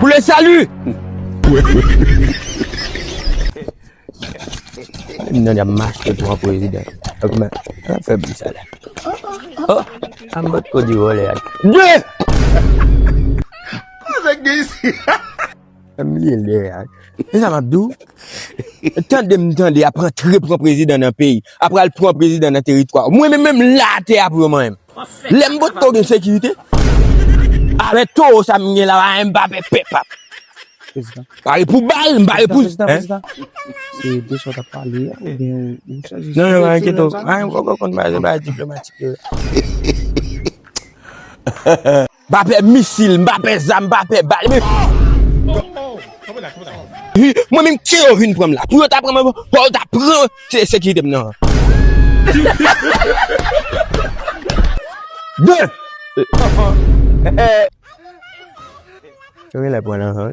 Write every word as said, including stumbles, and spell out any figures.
Pou le sali! M tande ap mache pran prezidan. Kòman? An fè bri sa la. Oh, an bòt kò di vòlè a. De! Kòman sa k gen isi? M li lè a. E sa m ap di w? Tande m tande ap rantre pran prezidan nan peyi. Ap al pran prezidan nan teritwa. Mwen menm, menm la atè a pou yo manyen m. Lè m bòt kò gen sekirite. Avèk towo sa m gen la, m pa pè pèp ap. Prezidan. Pare pou bal, m pare pou. Prezidan, prezidan, prezidan. Se de sa w t ap pale a, oubyen ou, ou chanje sijè? Non, non, pa enkyete w. Ay, fòk ou konn bagay, bagay diplomatik yo. M pa pè misil, m pa pè zam, m pa pè bal. Men, hi, mwen menm, ke yo vin pran m la. Pou yo ta pran m, pou yo ta pran se sekirite m nan. De! Yo gen lè pran nan han.